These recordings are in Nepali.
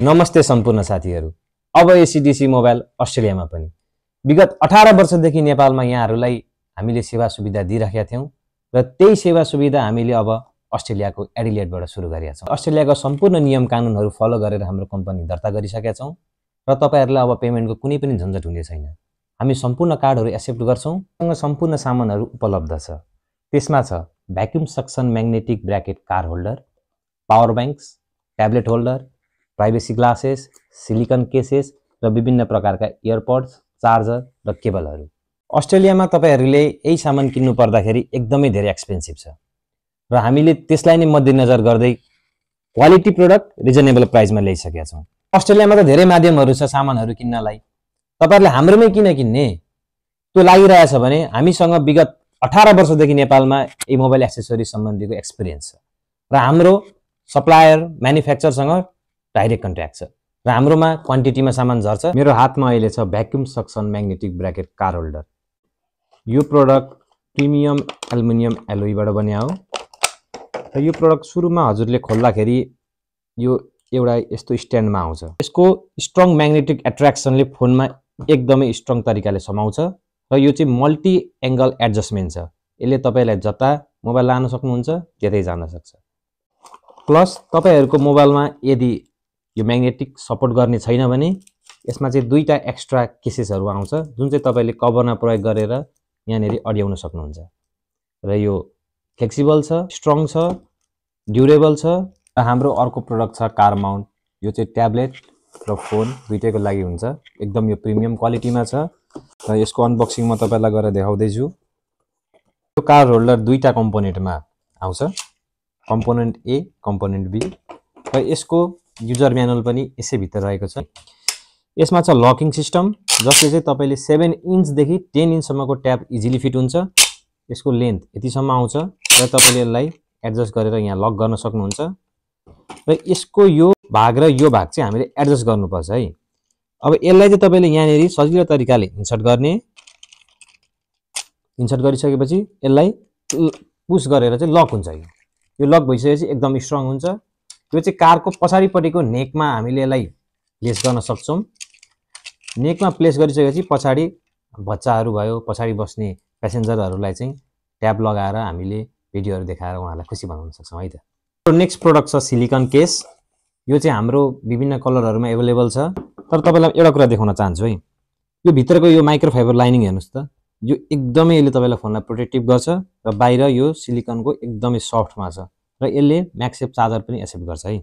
नमस्ते सम्पूर्ण साथीहरू। अब एसीडीसी मोबाइल अस्ट्रेलियामा पनि विगत 18 वर्षदेखि नेपालमा यहाँहरूलाई हामीले सेवा सुविधा दिइराखेका थियौं र त्यही सेवा सुविधा हामीले अब अस्ट्रेलियाको एडिलेडबाट सुरु गरेका छौं। अस्ट्रेलियाको सम्पूर्ण नियम कानुनहरू फलो गरेर हाम्रो कम्पनी दर्ता गरिसकेका छौं र तपाईहरुलाई अब पेमेन्टको कुनै पनि झन्झट हुने छैन। हामी सम्पूर्ण कार्डहरू एक्सेप्ट गर्छौं। सँग सम्पूर्ण सामानहरू उपलब्ध छ। त्यसमा छ vacuum suction magnetic bracket car holder, power banks, tablet holder, privacy glasses, silicon cases र विभिन्न प्रकारका इयरपड्स, चार्जर र केबलहरू। अस्ट्रेलियामा तपाईहरुले यही सामान किन्नु पर्दाखेरि एकदमै धेरै एक्सपेन्सिभ छ र हामीले त्यसलाई नै मध्यनजर गर्दै क्वालिटी प्रोडक्ट रिजनेबल प्राइसमा ल्याइसकेका छौं। अस्ट्रेलियामा त धेरै माध्यमहरू छ सामानहरू किन्नलाई। तपाईहरुले हाम्रोमै किन किन्ने त्यो लागिरहेछ भने हामीसँग विगत 18 वर्षदेखि नेपालमा यी मोबाइल एक्सेसरी सम्बन्धीको एक्सपिरियन्स छ र हाम्रो सप्लायर म्यानुफ्याक्चररसँग डाइरेक्ट कन्ट्र्याक्ट छ र हाम्रोमा क्वान्टिटीमा सामान झर्छ। मेरो हातमा अहिले छ vacuum suction magnetic bracket car holder. यो प्रोडक्ट प्रिमियम एल्युमिनियम एलोयबाट बन्या हो र यो प्रोडक्ट सुरुमा हजुरले खोल्दाखेरि यो एउटा यस्तो स्ट्यान्डमा आउँछ। यसको स्ट्रङ म्याग्नेटिक एट्र्याक्सनले फोनमा एकदमै स्ट्रङ तरिकाले समाउँछ र यो चाहिँ मल्टी एंगल एडजस्टमेन्ट छ। यसले तपाईलाई जता मोबाइल लान सक्नुहुन्छ त्यतै जान सक्छ। प्लस तपाईहरुको मोबाइलमा यदि यो म्याग्नेटिक सपोर्ट गर्ने छैन भने यसमा चाहिँ दुईटा एक्स्ट्रा केसेसहरु आउँछ जुन चाहिँ तपाईले कभरमा प्रयोग गरेर यहाँनेरि अड्याउन सक्नुहुन्छ र यो फ्लेक्सिबल छ, स्ट्रङ छ, ड्युरेबल छ। र हाम्रो अर्को प्रोडक्ट छ कार माउन्ट। यो चाहिँ ट्याब्लेट र फोन दुईटैको लागि हुन्छ। एकदम यो प्रिमियम क्वालिटीमा छ र यसको अनबक्सिङ म तपाईलाई गरेर देखाउँदै छु। यो कार होल्डर दुईटा कम्पोनेन्टमा आउँछ, कम्पोनेन्ट ए, कम्पोनेन्ट बी र यसको युजर म्यानुअल पनि यसै भित्र रहेको छ। यसमा छ लकिङ सिस्टम जसले चाहिँ तपाईले 7 इन्चदेखि 10 इन्चसम्मको ट्याब इजिली फिट हुन्छ। यसको लेन्थ यतिसम्म आउँछ र तपाईले यसलाई एडजस्ट गरेर यहाँ लक गर्न सक्नुहुन्छ र यसको यो भाग र यो भाग चाहिँ हामीले एडजस्ट गर्नुपर्छ है। अब यसलाई चाहिँ तपाईले यहाँनेरि सजिलो तरिकाले इन्सर्ट गर्ने। इन्सर्ट गरिसकेपछि यसलाई पुश गरेर चाहिँ लक हुन्छ। यो लक भइसकेपछि एकदम स्ट्रङ हुन्छ। यो चाहिँ कारको पछाडीपट्टिको नेकमा हामीले यसलाई प्लेस गर्न सक्छौं। नेकमा प्लेस गरिसकेपछि पछाडी बच्चाहरू भयो, पछाडी बस्ने प्यासेन्जरहरूलाई चाहिँ ट्याब लगाएर हामीले भिडियोहरू देखाएर उहाँलाई खुसी बनाउन सक्छौं है त। नेक्स्ट प्रोडक्ट छ सिलिकन केस। यो चाहिँ हाम्रो विभिन्न कलरहरुमा अवेलेबल छ। तर तपाईलाई एउटा कुरा देखाउन चाहन्छु है। यो भित्रको यो माइक्रोफाइबर लाइनिङ हेर्नुस् त। यो एकदमै यसले तपाईलाई फोनलाई प्रोटेक्टिभ गर्छ र बाहिर यो सिलिकनको एकदमै सफ्टमा छ र यसले म्यागसेफ चार्जर पनि एक्सेप्ट गर्छ है।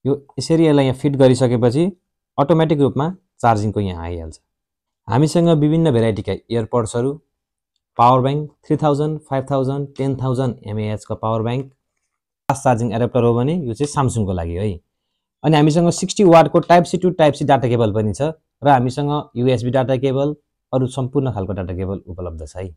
यो यसरी यसलाई यहाँ फिट गरिसकेपछि अटोमेटिक रूपमा चार्जिङको यहाँ आइहाल्छ। हामीसँग विभिन्न भेराइटीका इयरपड्सहरु, पावर बैंक 3000, 5000, 10000 mAh का power bank, fast charging adapter हो भने यो चाहिँ Samsung को लागि है। अनि हामीसँग 60 वाट को type C to type C data cable पनि छ र हामीसँग USB डाटा केबल अरु सम्पूर्ण खालको डाटा केबल उपलब्ध छ है।